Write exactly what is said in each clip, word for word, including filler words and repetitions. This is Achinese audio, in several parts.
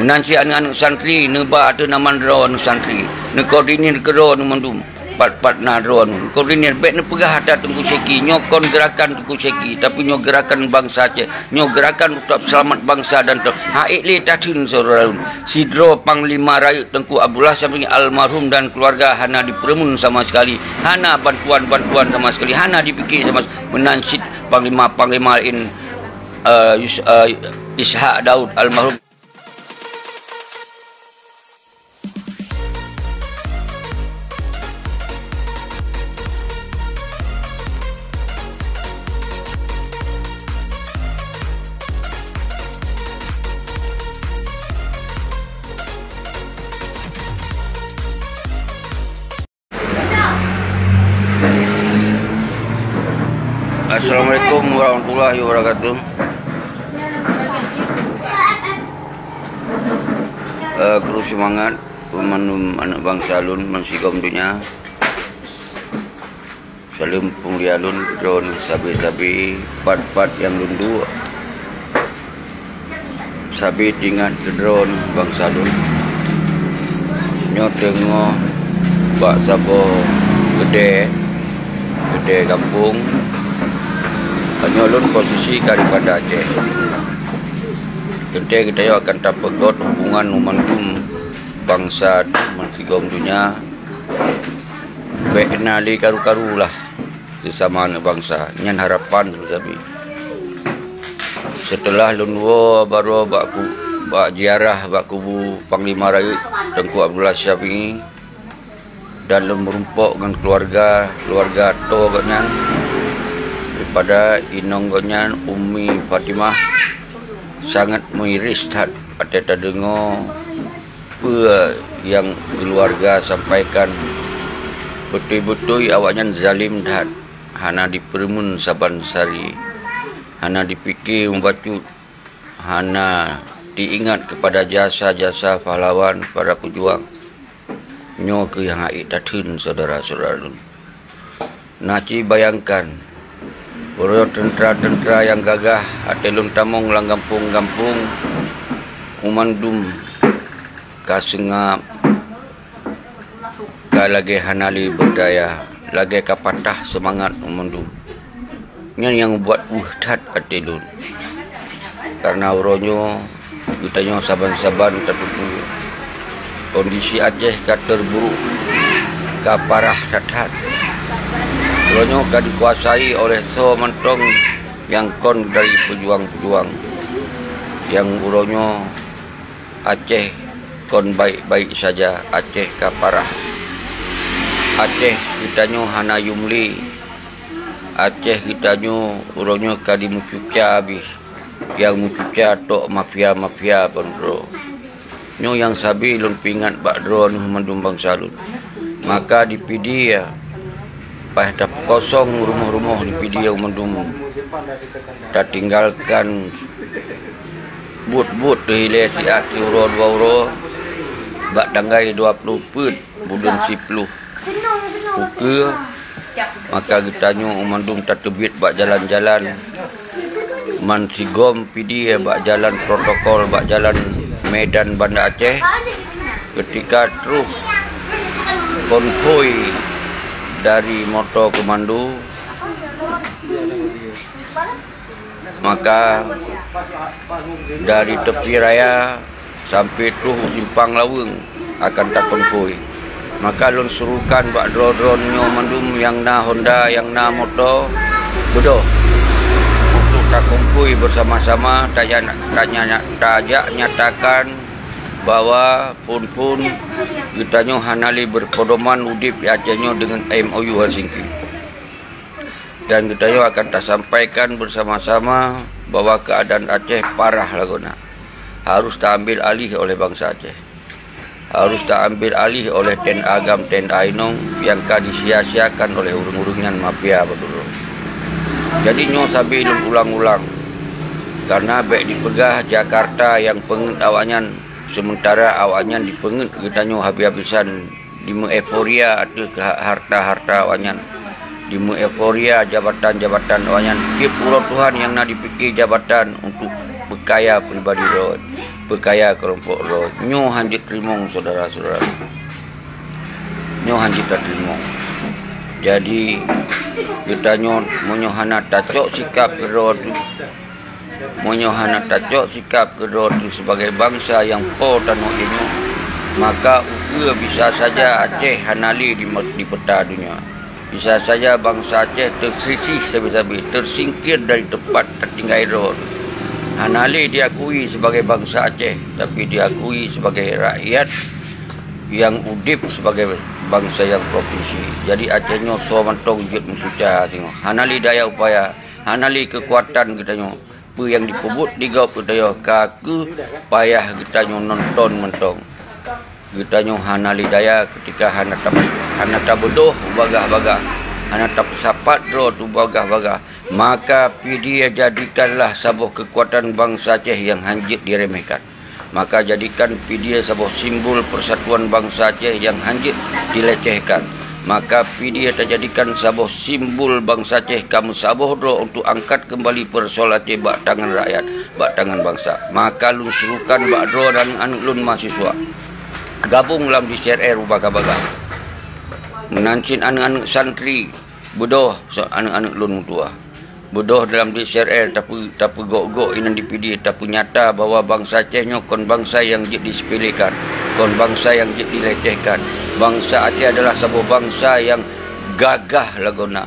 Nan si aneuëk-aneuëk santri neuba ateueh nama droe aneuëk santri, neukoordinir keudroe mandum. Pat-pat na droe neukoordinir, bék neupeugah ata Teungku Syeki, nyoe kon geurakan Teungku Syeki, tapi nyoe geurakan bansa Aceh, nyoe geurakan untuk seulamat bansa dan teu-, ha ék lé tatheun syedara lôn. Sidroe Panglima Rayeuk Teungku Abdullah Syamsuddin almarhum dan keuluwarga hana dipeureumeun sama sekali, hana bantuan-bantuan sama sekali, hana dipike sama se-, meunan cit panglima-panglima laén, eh, Yus-, eh, Ishak Daud almarhum. Assalamualaikum warahmatullahi wabarakatuh. Eh, kru seumangat, peumandum aneuëk bansa lôn bansigom donya. Saleuem peumulia lôn keudroe sabe-sabe, pat-pat nyang lôn duek. Sabe teuingat keudroe bansa lôn. Nyoe teungoh bak saboh keudè, keudè gampông. Tanyoe lôn posisi ka di Banda Aceh. Teuntèe geutanyoe akan tapeugöt hubungan mandum bansa bansigom donya. Bék na lé karu-karu lah. Seusama aneuëk bansa, nyan harapan sabe. Seuteulah lôn woe baroe bak ku-, bak ziarah bak kubu Panglima Rayeuk Teungku Abdullah Syamsuddin dan lôn meurumpok ngon keuluwarga, keuluwarga toe gobnyan, daripada inong gobnyan Ummi Fatimah, sangat meuiris that até tadeungoe peue nyang keuluwarga sampaikan. Beutôi-beutôi awaknyan zalem that, hana dipeureumeun saban sari, hana dipike mubacut, hana teuingat keupada jasa-jasa pahlawan para peujuang. Nyoe kheueh nyang hana ék tatheun, syedara-syedara lôn. Na cit bayangkan, uroe teuntra-teuntra nyang gagah até lôn tamong lam gampông-gampông, mandum ka seungab, ka lagée hana lé beudaya, lagée ka patah seumangat mandum. Nyan nyang buet weueh that até lôn. Kareuna uroe nyoe geutanyoe saban-saban tateupeue kondisi Aceh ka teuburuk, ka parah that-that. Uroe nyoe ka dikuasai oleh soe mantong nyang kon dari peujuang-peujuang. Nyang uroe nyoe Aceh kon baik-baik saja, Aceh ka parah. Aceh geutanyoe hana yum lé. Aceh geutanyoe uroe nyoe ka dimeucuca abéh. Nyang meucuca tok mafia-mafia bandum. Nyoe nyang sabe lôn peuingat bak droeneuh mandum bansa lôn. Maka di Pidie, paih tapeukosong rumoh-rumoh di Pidie mandum, tatinggalkan buet-buet teuhilée siat siuroe dua uroe, bak tanggai dua ploh peuet buleuen siploh ukeue, maka geutanyoe mandum tateubiet bak jalan-jalan, bansigom Pidie bak jalan protokol, bak jalan Medan Banda Aceh. Keutika troh konvoi dari moto komando, maka dari tepi raya sampai troh u simpang laweueng akan takonvoi. Maka lôn serukan bak droe-droe nyoe mandum nyang na honda, nyang na moto, beudôh untuk takonvoi beusama-sama, tajak, tajak nyatakan bahwa phon-phon geutanyoe hana lé berpedoman udeb di Aceh nyoe deungon M O U Helsinki. Dan geutanyoe akan tasampaikan beusama-sama bahwa keuadaan Aceh parah lagoena. Harus taambil alih oleh bansa Aceh. Harus taambil alih oleh T N A GAM, T N A inong nyang ka disia-siakan oleh ureuëng-ureuëng nyan mafia beutôi. Jadi nyoe sabe lôn ulang-ulang, kareuna bék dipeugah Jakarta nyang peungeuet awaknyan, seumeuntara awaknyan dipeungeuet geutanyoe habéh-habésan. Dimeueuforia ateueh keu harta-harta awaknyan, dimeueuforia jabatan-jabatan awaknyan. Tieb uroe Tuhan nyang na dipike jabatan untuk beukaya pribadi droe. Peukaya keulompok droe nyoe hanjeuet teurimong, syedara-syedara. Nyoe hanjeuet tateurimong. Jadi, geutanyoe meunyoe hana tacok sikab keudroe teuh, meunyoe hana tacok sikab keudroe teuh sibagai bansa nyang po tanoh inong, maka ukeue bisa saja Aceh hana lé di, di peta donya. Bisa saja bansa Aceh teuselisih sabe-sabe, teusingkir dari teumpat tatinggai droe. Hana lé diakui sibagai bansa Aceh, tapi diakui sibagai rakyat nyang udeb sibagai bansa nyang provinsi. Jadi Aceh nyoe soe mantong jeuet meusuca singoh. Hana lé daya upaya, hana lé keukuatan geutanyoe. Peue nyang jipeubuet di gob geutanyoe ka kheueh payah geutanyoe nonton mantong. Geutanyoe hana lé daya keutika hana ta-, hana tabeudôh bagah-bagah, hana tapeusapat droe teuh bagah-bagah. Maka P D I jadikanlah saboh keukuatan bansa Aceh nyang hanjeuet diremehkan. Maka jadikan P D I saboh simbol persatuan bansa Aceh nyang hanjeuet dilecehkan. Maka P D I tajadikan saboh simbol bansa Aceh ka meusaboh droe untuk angkat keumbali peusoalan Aceh bak tangan rakyat, bak tangan bansa. Maka lôn serukan bak droe dan aneuëk lôn mahasiswa, gabong lam D C R R ubagabaga. Meunan cit aneuëk-aneuëk santri, beudôh aneuëk-aneuëk lôn meutuah. Beudôh dalam D C R R tapeu-, tapeugok-gok inan D P D, tapeunyata bahwa bansa Aceh nyoe kon bansa nyang jeuet disepelekan, kon bansa nyang jeuet dilecehkan. Bansa Aceh adalah saboh bansa nyang gagah lagoena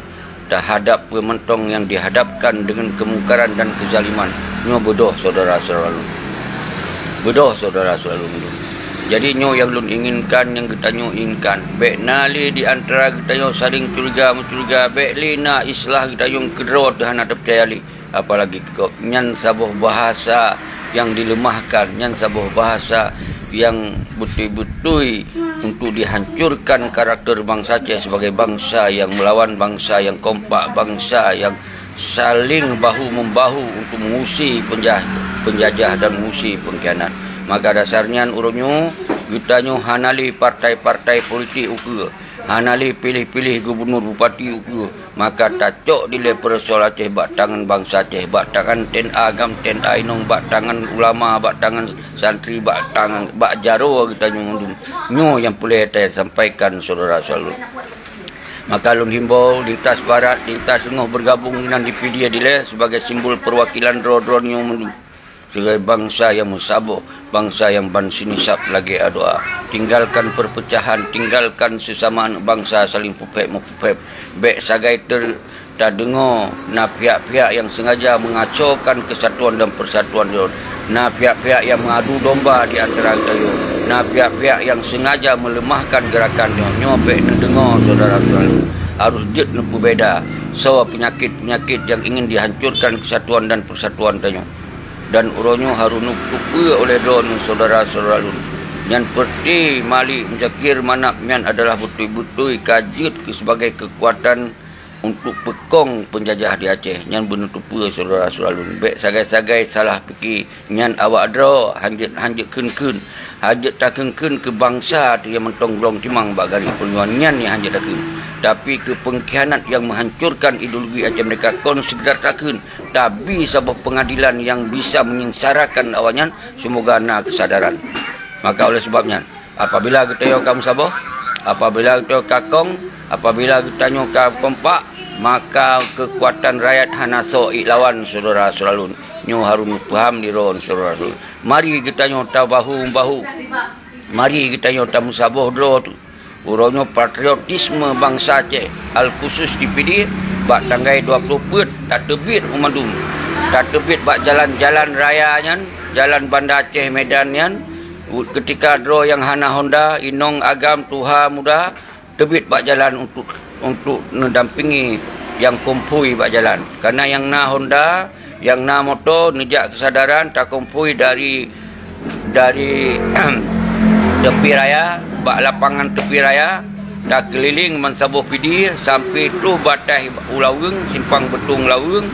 tahadab peue mantong nyang dihadapkan deungon keumungkaran dan keuzaliman. Nyoe beudôh syedara-syedara lôn. Beudôh syedara-syedara lôn. Jadi nyoe nyang lôn inginkan, nyang geutanyoe inginkan. Bék na lé di antara geutanyoe saléng curiga-meucuriga, bék lé na istilah geutanyoe keudroe teuh hana tapeucaya lé, apalagi keu gob. Nyan saboh bahasa nyang dileumahkan, nyan saboh bahasa nyang beutôi-beutôi untuk dihancurkan karakter bansa Aceh sebagai bansa nyang meulawan, bansa nyang kompak, bansa nyang saléng bahu-membahu untuk mengusir penja-, penjajah dan mengusir pengkhianat. Maka dasar nyan uroe nyoe geutanyoe hana lé partai-partai politik ukeue, hana lé piléh-piléh gubunur bupati ukeue, maka tacok dilée peusoalan Aceh bak tangan bansa Aceh, bak tangan T N A GAM, T N A inong, bak tangan ulama, bak tangan santri, bak tangan, bak jaroe geutanyoe mandum. Nyoe nyang peureulée tasampaikan syedara-syedara lôn. Maka lôn himbau lintas barat, lintas leungoh beugabong inan D P D dilée sibagai simbol peuwakilan droe-droe nyoe mandum. Sibagai bansa nyang meusaboh, bansa nyang ban sinisab lagée adoe. Tinggalkan perpecahan, tinggalkan sesama aneuk bansa saléng peuphép-meupeuphép. Bék sagai ter-, tadeungoe na pihak-pihak nyang sengaja meungacokan keusatuan dan persatuan droe. Na pihak-pihak nyang meuadu domba di antara geutanyoe. Na pihak-pihak nyang sengaja meuleumahkan geurakan nyoe. Nyoe bék neudeungoe, syedara-syedara. Harôh jeuet neupeubeda soe peunyakét-peunyakét nyang ingin dihancurkan keusatuan dan persatuan tanyoe. Dan uroe nyoe harôh neuteupeue olée droeneuh syedara-syedara lôn. Nyan peureté Malik Muzakir Manaf nyan adalah beutôi-beutôi ka jeuet keu sibagai keukuatan untuk peukong peunjajah di Aceh. Nyan beuneuteupeu syedara-syedara lôn. Bék sagai-sagai salah pike, nyan awak droe hanjeuet, hanjeuet kheun-kheun. Hanjeuet takheun-kheun keu bansa teuh nyang mantong glong timang bak garéh peujuangan, nyan nyang hanjeuet takheun. Tapi keu peungkhianat nyang meuhancurkan ideologi Aceh Merdeka kon sekedar takheun, tapi saboh peungadilan nyang bisa menyengsarakan awaknyan, seumoga na keusadaran. Maka oleh sebab nyan, apabila geutanyoe ka meusaboh, apabila geutanyoe ka kong, apabila geutanyoe ka kompak, maka keukuatan rakyat hana soe iek lawan, syedara-syedara lôn. Nyoe harôh neupaham di droeneuh, syedara-syedara lôn. Mari geutanyoe tabahu-bahu. Mari geutanyoe tameusaboh droe teuh. Uroe nyoe patriotisme bansa Aceh, alkhusus di Pidie, bak tanggai dua ploh peuet tateubiet u mandum. Tateubiet bak jalan-jalan raya nyan, jalan Banda Aceh Medan nyan, keutika droe nyang hana honda, inong agam tuha muda, teubiet bak jalan untuk, untuk neudampingi nyang kompui bak jalan. Kareuna nyang na honda, nyang na moto neujak keusadaran, takompui dari, dari tepi raya, bak lapangan tepi raya, takeulileng bansaboh Pidie sampai troh bataih Ulaweueng, simpang Beutong Ulaweueng,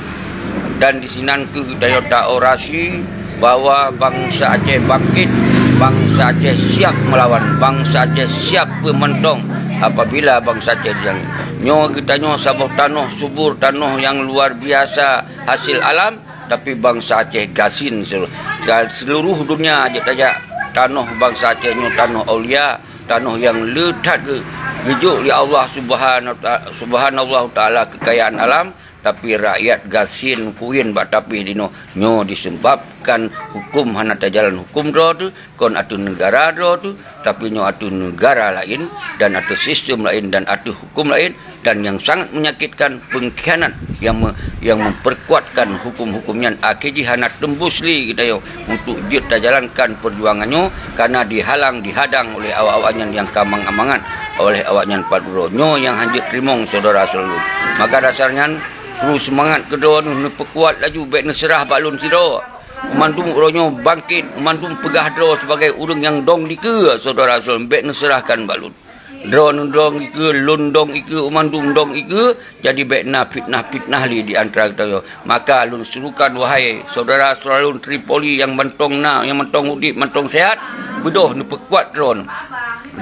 dan disinan kheueh geutanyoe taorasi bahwa bansa Aceh bangkit, bansa Aceh siap meulawan, bansa Aceh siap peumantong apabila bansa Aceh dijangi. Nyoe geutanyoe saboh tanoh subur, tanoh nyang luar biasa hasil alam, tapi bansa Aceh gasien seluruh. Dan seluruh dunia jeuet tajak tanoh bansa Aceh nyoe tanoh aulia, tanoh nyang le that geu-, geujok lé Allah Subhanahu wa Ta-, Subhanahu wa Taala keukayaan alam, tapi rakyat gasien kuyen bak tapéh dinoe. Nyoe disebabkan hukum hana tajalan hukum droe teuh, kon ateueh neugara droe teuh, tapi nyoe ateueh neugara laén dan ateueh sistem laén dan ateueh hukum laén, dan nyang sangat menyakitkan pengkhianat yang me-, yang memperkuatkan hukum-hukum nyan akhé jih hana teumbus lé geutanyoe untuk jeuet tajalankan perjuangan nyoe karena dihalang dihadang oleh awak-awak nyan nyang ka mangat-mangat oleh awak nyan pat uroe nyoe nyang hanjeuet teurimong syedara seulalu. Maka dasar nyan, kru seumangat keudroe neuh neupeukuat laju bék neuseurah bak lôn sidroe. Mandum uroe nyoe bangkét, mandum peugah droe sibagai ureuëng nyang dong dikeue syedara seulalu bék neuseurahkan bak lôn. Droeneuh dong ikeue, lôn dong ikeue, mandum dong ikeue, jadi bék na fitnah-fitnah lé di antara geutanyoe. Maka lôn serukan, wahai syedara-syedara lôn Tripoli nyang mantong na, nyang mantong udeb, mantong sehat, beudôh neupeukuat droeneuh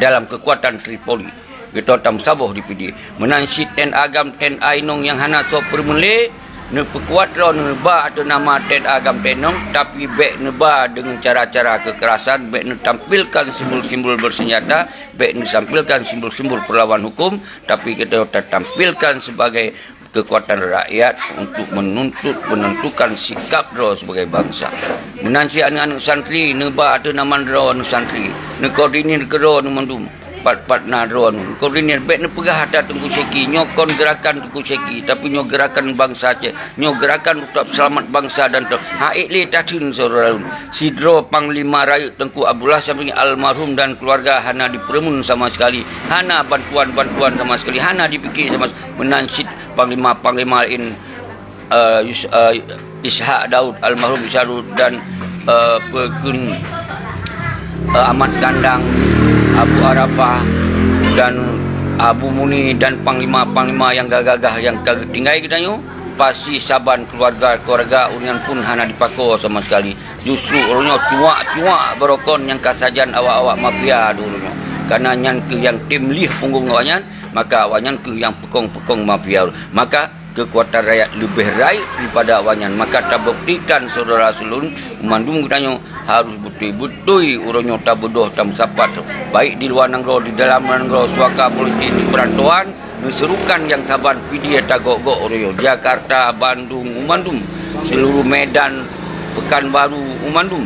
dalam keukuatan Tripoli. Geutanyoe tameusaboh di Pidie. Meunan cit TNA GAM, TNA inong nyang hana soe peureumeun lé, neupeukuat droeneuh ba ateueh nama TNA GAM, TNA inong, tapi bék neuba deungon cara-cara keukerasan, bék neutampilkan simbol-simbol bersenjata, bék disampilkan simbol-simbol perlawan hukum, tapi geutanyoe tatampilkan sebagai kekuatan rakyat untuk menuntut, menentukan sikap droe sebagai bansa. Meunan cit aneuëk-aneuëk santri, neuba ateueh nama droeneuh santri, neukoordinir keudroeneuh mandum, pat-pat na droeneuh. Neukoordinir, bék neupeugah atra Teungku Syeki, nyoe kon gerakan Teungku Syeki, tapi nyoe gerakan bansa Aceh. Nyoe gerakan untuk seulamat bansa dan teu-, ha ék lé tatheun syedara lôn. Sidroe Panglima Rayeuk Teungku Abdullah Syamsi almarhum dan keluarga hana dipeureumeun sama sekali, hana bantuan-bantuan sama sekali, hana dipike sama se-, meunan cit panglima-panglima laén, eh, Yus-, eh, Ishak Daud, almarhum Ishak Daud dan, eh, peukheun, eh, Ahmad Kandang, Abu Arafah dan Abu Muni dan panglima-panglima nyang gagah-gagah nyang ka geutinggai geutanyoe. Pasti saban keuluwarga-keuluwarga ureuëng nyan pun hana dipakoe sama sekali. Justru ureuëng nyoe cuak-cuak barokon nyang ka sajan awak-awak mafia di ureuëng nyoe. Kareuna nyan kheueh nyang tem lieh punggong awaknyan, maka awaknyan kheueh nyang peukong-peukong mafia. Maka keukuatan rakyat leubeh rayeuk daripada awaknyan. Maka tabuktikan syedara-syedara lôn, mandum geutanyoe harôh beutôi-beutôi uroe nyoe tabeudôh tameusapat, baik di luwa nanggroe, di dalam nanggroe, suaka politik di peurantauan, neuserukan nyang saban Pidie tagok-gok uroe nyoe, Jakarta, Bandung, u mandum, seuluruh Medan, Pekanbaru, u mandum.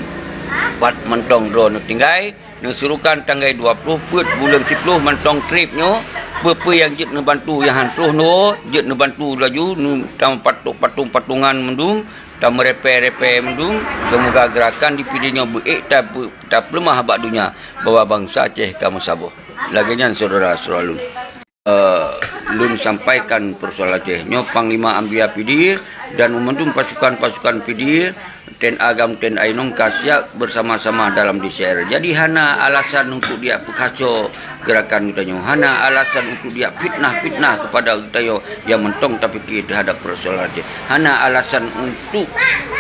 Pat mantong droeneuh tinggai, neuserukan tanggai dua ploh peuet buleuen siploh mantong trép nyoe, peue-peue nyang jeuet neubantu nyang han troh nyoe, jeuet neubantu laju, neu-, tameupatok-, patong-patongan mandum, tameurepe-repe mandum, seumoga geurakan di Pidie nyoe beuék tape-, tapeuleumah bak donya bahwa bansa Aceh ka meusaboh. Lagée nyan syedara-syedara lôn. Eh, lôn sampaikan peusoalan Aceh. Nyoe Panglima Ambia Pidie dan mandum pasukan-pasukan Pidie, TNA GAM, TNA inong ka siap bersama-sama dalam D C R. Jadi hana alasan untuk diak peukaco gerakan geutanyoe. Hana alasan untuk diak fitnah-fitnah kepada geutanyoe nyang mantong tapike teuhadap peusoalan Aceh. Hana alasan untuk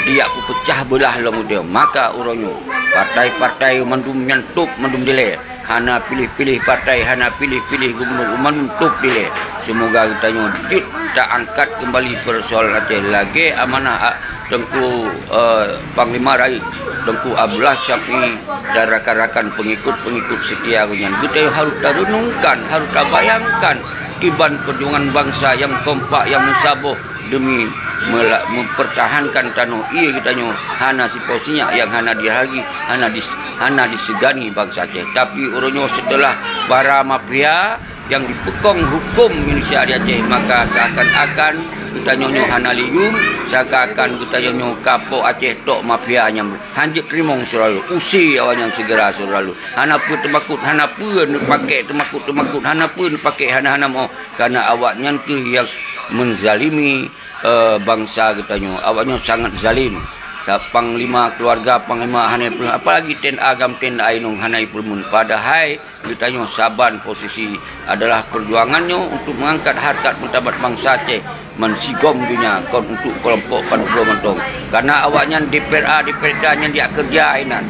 diak peupeucah beulah lom geutanyoe. Maka uroe nyoe, partai-partai mandum nyan top mandum dilée. Hana piléh-piléh partai, hana piléh-piléh gubunur, mandum top dilée. Seumoga geutanyoe jeuet taangkat keumbali peusoalan Aceh lagée amanah a-, Teungku, eh, Panglima Rayeuk, Teungku Abdullah Syafie dan rakan-rakan pengikut-pengikut setia geuh nyan. Geutanyoe harôh tareunungkan, harôh tabayangkan kiban peujuangan bansa nyang kompak, nyang meusaboh demi meula-, mempertahankan tanoh ié geutanyoe hana sipo sinyak nyang hana dihargai, hana dis-, hana disegani bansa Aceh. Tapi uroe nyoe seuteulah para mafia nyang dipeukong huköm Indonesia di Aceh, maka seakan-akan geutanyoe nyoe hana liyum, seakan-akan geutanyoe nyoe kapok Aceh tok mafia nyang hanjeuet teurimong syedara lôn. Use awaknyan segera syedara lôn. Hana peue teumakot, hana peue neupakée teumakot-teumakot, hana peue neupakée hana-hana moh. Karena awaknyan kheueh nyang menzalimi, eh, bansa geutanyoe. Awaknyan sangat zalim. Sa-, panglima keuluwarga, panglima hana peue, apalagi TNA GAM, TNA inong hana peue. Padahai geutanyoe saban posisi adalah peujuangan nyoe untuk mengangkat harkat martabat bansa Aceh man sigom donya, kon untuk keulompok paneuk bloe mantong. Karena awaknyan DPRA, DPRA nyang diak keureuja inan.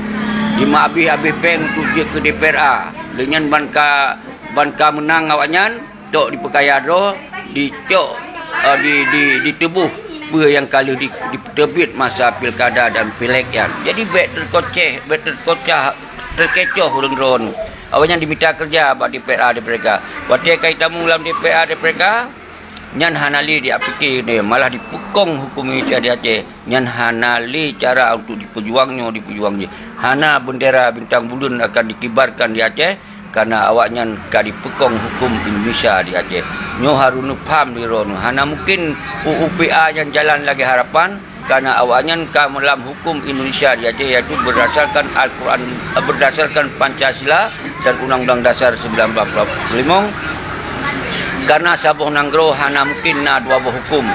Jimeuabéh-abéh péng untuk jeuet keu DPRA. Lé nyan ban ka, ban ka meunang awaknyan, tok dipeukaya droe, dicok, eh, di, di, diteubôh Peue nyang ka lheueh di-, dipeuteubiet masa pilkada dan pileg nyan. Jadi, bék teukoceh, bék teukocah, teukecoh ureuëng droeneuh. Awaknyan jimita keureuja bak D P R, D P R K. Watée ka jitamong lam D P R, D P R K, nyan hana lé jipike deh, malah jipeukong huköm Indonesia di Aceh. Nyan hana lé cara untuk jipeujuang nyoe, jipeujuang jih. Hana beundera bintang buleuen akan dikibarkan di Aceh, kareuna awaknyan ka jipeukong huköm Indonesia di Aceh. Nyoe harôh neupham di droeneuh. Hana mungkin U U P A nyan jalan lagée harapan, kareuna awaknyan ka meulam huköm Indonesia di Aceh, yaitu berdasarkan Al-Quran, berdasarkan Pancasila dan Undang-Undang Dasar sembilan belas empat puluh lima. Kareuna saboh nanggroe hana mungkin na dua boh huköm.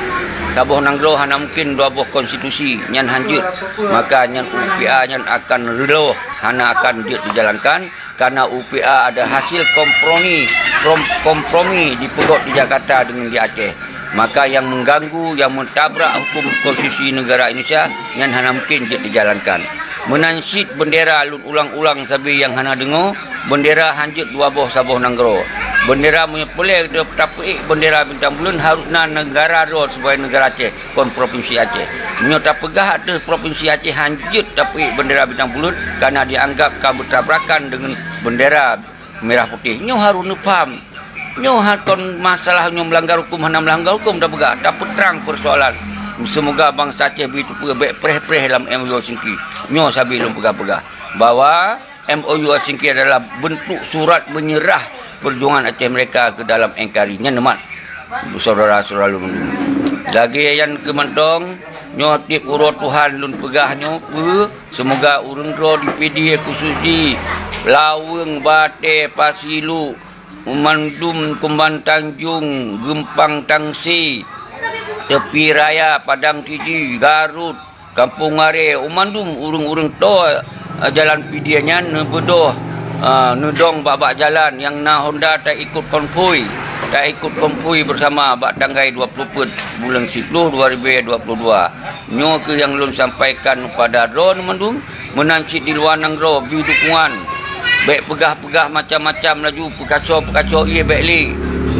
Saboh nanggroe hana mungkin dua boh konstitusi, nyan hanjeuet. Maka nyan U U P A nyan akan reuloh, hana akan jeuet dijalankan. Kareuna U P A adalah hasil kompromi, kom-, kompromi jipeugét di Jakarta deungon di Aceh. Maka nyang mengganggu, nyang meutabrak huköm konstitusi negara Indonesia, nyan hana mungkin jeuet dijalankan. Meunan cit beundera, lôn ulang-ulang sabe nyang hana deungoe, beundera hanjeuet dua boh saboh nanggroe. Beundera meunyoe peureulée tapeuék beundera bintang buleuen, harôh na negara droe sibagoe negara Aceh. Kon Propinsi Aceh. Meunyoe tapeugah ateueh Propinsi Aceh hanjeuet tapeuék beundera bintang buleuen, kareuna dianggap ka beutabrakan deungon beundera mirah putéh. Nyoe harôh neupham. Nyoe ha-, kon masalah nyoe meulanggar huköm hana meulanggar huköm tapeugah, tapeutrang peusoalan. Seumoga bansa Aceh beuteupeue bék preh-preh lam M O U Helsinki. Nyoe sabe lôn peugah-peugah bahwa M O U Helsinki adalah bentuk surat menyerah perjuangan Aceh Merdeka ke dalam N K R I. Nyan neumat, syedara-syedara lôn. Lagée nyan keuh mantong, nyoe tieb uroe Tuhan lôn peugah nyoe peue, seumoga ureuëng droe di Pidie khusus di Laweueng, Batée, Pasilu, Mandum, Kumban Tanjong, Geumpang Tangse, Tepi Raya, Padang Tiji, Garut, Kampung Are, u mandum ureuëng-ureuëng toe, eh, jalan Pidie nyan neubeudôh, eh, neudong bak-bak jalan nyang na honda taikot konvoi, taikot konvoi beusama bak tanggai dua ploh peuet buleuen siploh dua ribèe dua ploh dua. Nyoe keuh nyang lôn sampaikan pada droeneuh mandum, meunan cit di luwa nanggroe bri dukungan. Bék peugah-peugah macam-macam laju, peukaco-peukaco ié bék lé.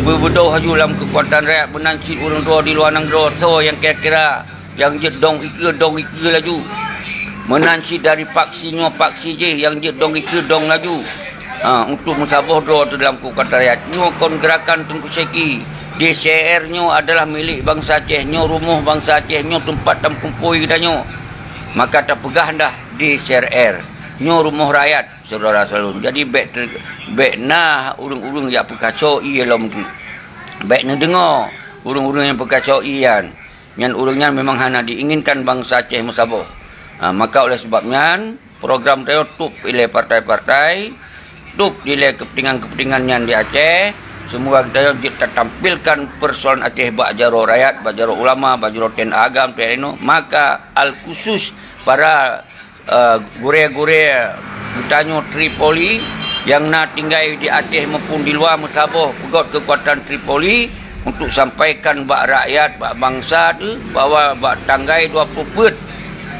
Beubeudôh laju lam keukuatan rakyat, meunan cit ureuëng droe di luwa nanggroe soe nyang kira-kira. Nyang jeuet dong ikeue, dong ikeue laju. Meunan cit dari paksi nyoe, paksi jéh, nyang jeuet dong ikeue, dong laju. Ha, untuk meusaboh droe teuh dalam keukuatan rakyat. Nyoe kon gerakan Teungku Syeki. D C R nyoe adalah milék bansa Aceh. Nyoe rumoh bansa Aceh. Nyoe teumpat tameukumpôi geutanyoe. Maka tapeugah dah D C R. Nyoe rumoh rakyat, syedara saleuem. Jadi, bék ter-, bék na ureuëng-ureuëng jak peukaco ié lom tu. Bék neudeungoe ureuëng-ureuëng nyang peukaco ié nyan. Nyan ureuëng nyan memang hana diinginkan bansa Aceh meusaboh. Ha, maka oleh sebab nyan, program tanyoe tôb ilée partai-partai, tôb dilée keupeuntingan-keupeuntingan nyan di Aceh. Seumoga geutanyoe jeuet tatampilkan peusoalan Aceh bak jaroe rakyat, bak jaroe ulama, bak jaroe T N A agam, T N A inoe. Maka al khusus para eh, gurée-gurée geutanyoe Tripoli nyang na tinggai di Aceh maupun di luwa meusaboh peugét keukuatan Tripoli untuk sampaikan bak rakyat, bak bansa teuh bahwa bak tanggai dua ploh peuet,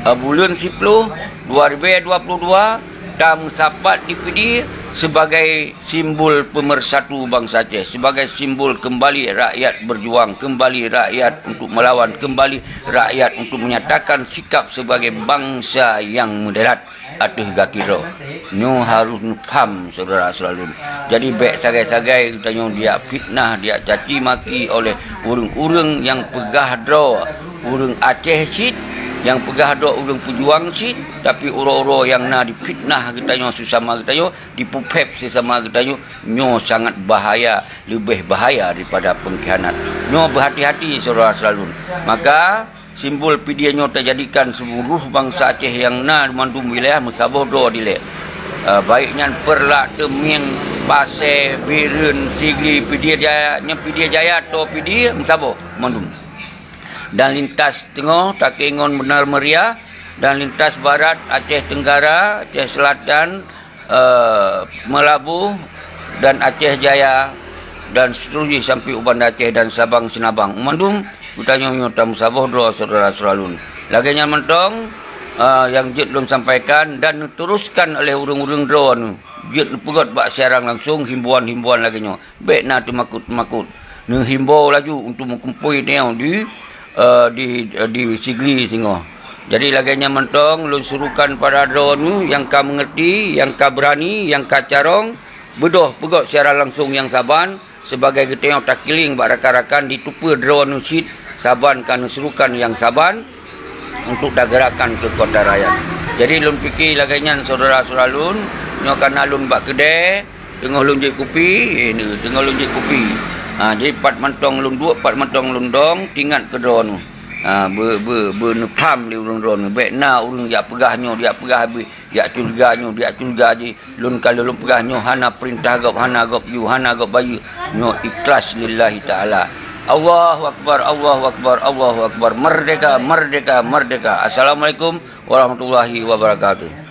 eh, buleuen siploh dua ribèe dua ploh dua tameusapat di Pidie sebagai simbol pemersatu bansa Aceh, sebagai simbol kembali rakyat berjuang, kembali rakyat untuk melawan, kembali rakyat untuk menyatakan sikap sebagai bansa yang moderat ateueh gaki droe. Nyoe harôh neupham, syedara saleuem. Jadi, bék sagai-sagai geutanyoe dijak fitnah, dijak caci maki oleh ureuëng-ureuëng nyang peugah droe ureuëng Aceh cit, nyang peugah droe ureuëng peujuang cit, tapi uroe-uroe nyang na difitnah geutanyoe sesama geutanyoe, dipuphép sesama geutanyoe, nyoe sangat bahaya, leubeh bahaya daripada pengkhianat. Nyoe beuhati-hati, syedara saleuem. Maka, simbol Pidie nyoe tajadikan seuluruh bansa Aceh nyang na mandum wilayah meusaboh droe dilée. Eh, baik nyan Peureulak, Teumieng, Pasé, Bireuen, Sigli, Pidie Jaya, nyan Pidie Jaya, toe Pidie, meusaboh mandum. Dan lintas teungoh, Takengon, Benar Meriah, dan lintas barat, Aceh Tenggara, Aceh Selatan, eh, Meulaboh, dan Aceh Jaya, dan seterusnya sampai u Banda Aceh dan Sabang Seunabang. Mandum geutanyoe nyoe tameusaboh droe, syedara-syedara lôn. Lagée nyan mantong, eh, nyang jeuet lôn sampaikan dan neuteruskan oleh ureuëng-ureuëng droeneuh. Jeuet neupeugét bak siaran langsong himbauan-himbauan lagée nyoe. Bék na teumakot-teumakot. Neuhimbau laju untuk meukumpôi tanyoe di, eh, di, eh, di Sigli singoh. Jadi lagée nyan mantong lôn surukan pada droeneuh nyang ka meungerti, nyang ka beurani, nyang ka carông, beudôh peugét siaran langsong nyang saban, sibagai geutanyoe takeulieng bak rakan-rakan, jiteupeue droeneuh cit saban ka neusurukan nyang saban untuk tageurakkan keukuatan rakyat. Jadi lôn pike lagée nyan syedara-syedara lôn, nyoe kana lôn bak keudée, teungoh lôn jép kupi, eh, teungoh lôn jép kupi. Ha, jadi pat mantong lôn duek, pat mantong lôn dong, teuingat keu droeneuh. Ha, beu-, beu-, beuneupaham lé ureuëng droeneuh. Bék na ureuëng jak peugah nyoe, jak peugah abéh, jak curiga nyoe, jak curiga jih. Lôn ka lôn peugah nyoe hana peurintah gob, hana gob yue, hana gob bayeue. Nyoe ikhlas lillahi ta'ala. Allahu Akbar, Allahu Akbar, Allahu Akbar. Merdeka, merdeka, merdeka. Assalamualaikum warahmatullahi wabarakatuh.